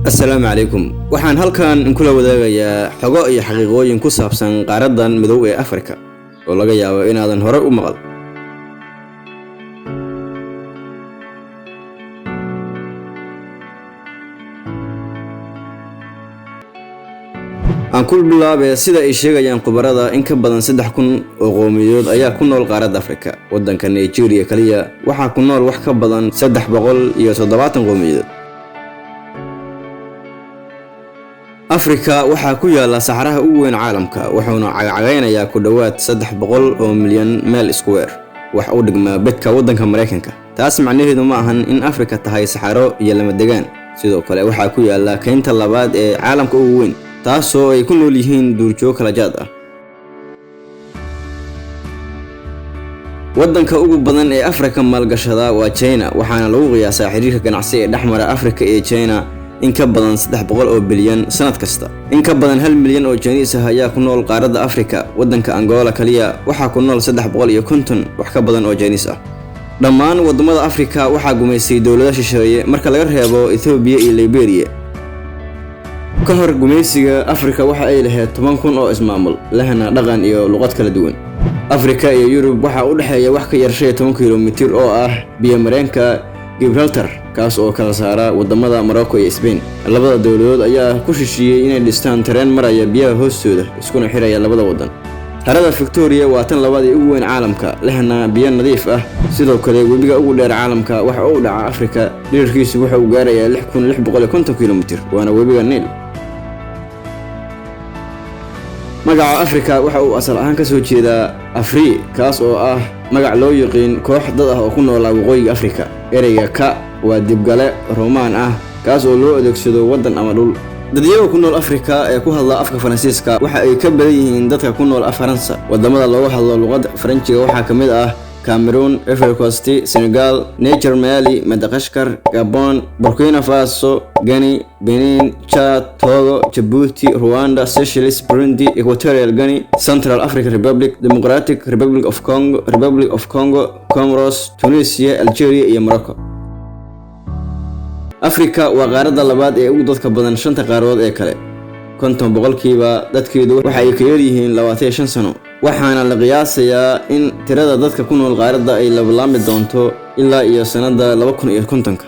Assalaamu calaykum. Waxaan halkan inkula wadaagayaa xogo iyo xaqiiqooyin ku saabsan qaaraddan madow ee Afrika oo laga yaabo inaadan hore u maqal. Aan ku bilaabee, sida ay sheegayaan khubarada, in ka badan 3000 oo qowmiyadood ayaa ku nool qaaradda Afrika. Waddanka Nigeria kaliya waxaa ku nool wax ka badan 370 qowmiyadood. Afrika waxaa ku yaala saxaraha ugu weyn caalamka, wuxuuna cagcagaynayaa ku dhowaad 300 oo milyan meel square, wax u dhigmaa bedka waddanka Maraykanka. Taas macnaheedu ma ahan in Afrika tahay saxaro iyo lama degaan. Sidoo kale waxaa ku yaala keynta labaad ee caalamka ugu weyn, taasoo ay ku nool yihiin duurjoog kala jaad ah. Waddanka ugu badan ee Afrika maalgashada waa China, waxaana lagu qiyaasaa xiriirka ganacsi ee dhexmara Afrika iyo China in ka badan 300 oo bilyan sanad kasta. In ka badan 1 milyan oo Chinese ah ayaa ku nool qaaradda Afrika. Waddanka Angola kaliya waxaa ku nool 350 wax ka badan oo Chinese ah. Dhammaan waddamada Afrika waxaa gumaystay dowlado shisheeye marka laga reebo Ethiopia iyo Liberia. Ka hor gumaysiga, Afrika waxa ay lahayd 10,000 oo ismaamul, lehna dhaqan iyo luqad kala duwan. Afrika iyo Yurub waxaa u dhexeeya wax ka yar 15 kilomitir oo ah biyo-mareenka Gibraltar, kaas oo kala saara waddamada Morocco iyo Spain. Labada dowladood ayaa ku shishiiyey inay dhistaan tareen maraya biyaha hoostooda, iskuna xiraya labada waddan. Harada Victoria waa tan labaad ee ugu weyn caalamka, lehna biyo nadiif ah. Sidoo kale webiga ugu dheer caalamka waxa uu dhaca Afrika, dhererkiisu waxa uu gaarayaa 6650 kilomitir, waana webiga Niil. Magaca Afrika waxa uu asal ahaan ka soo jeedaa Afri, kaas oo ah magac loo yiqiin koox dad ah oo ku noolaa waqooyiga Afrika. Ereyga ka waa dibgale Romaan ah, kaas oo loo adeegsado waddan ama dhul. Dadyaga ku nool Afrika ee ku hadla afka Faransiiska waxa ay ka badan yihiin dadka ku nool Faransa. Waddamada looga hadlo luqadda Faranjiga waxaa ka mid ah Cameroon, Ivory Coast, Senegal, Niger, Mali, Madagascar, Gabon, Burkina Faso, Guinea, Benin, Chad, Togo, Djibouti, Rwanda, Seychelles, Burundi, Equatorial Guinea, Central African Republic, Democratic Republic of Congo, Republic of Congo, Comoros, Tunisia, Algeria iyo Morocco. Afrika waa qaaradda labaad ee ugu dadka badan shanta qaaradood ee kale. 50% dadkeedu waxa ay ka yar yihiin 25 sano, waxaana la qiyaasayaa in tirada dadka ku nool qaaradda ay labalaami doonto ilaa iyo sannadda 2050-ka.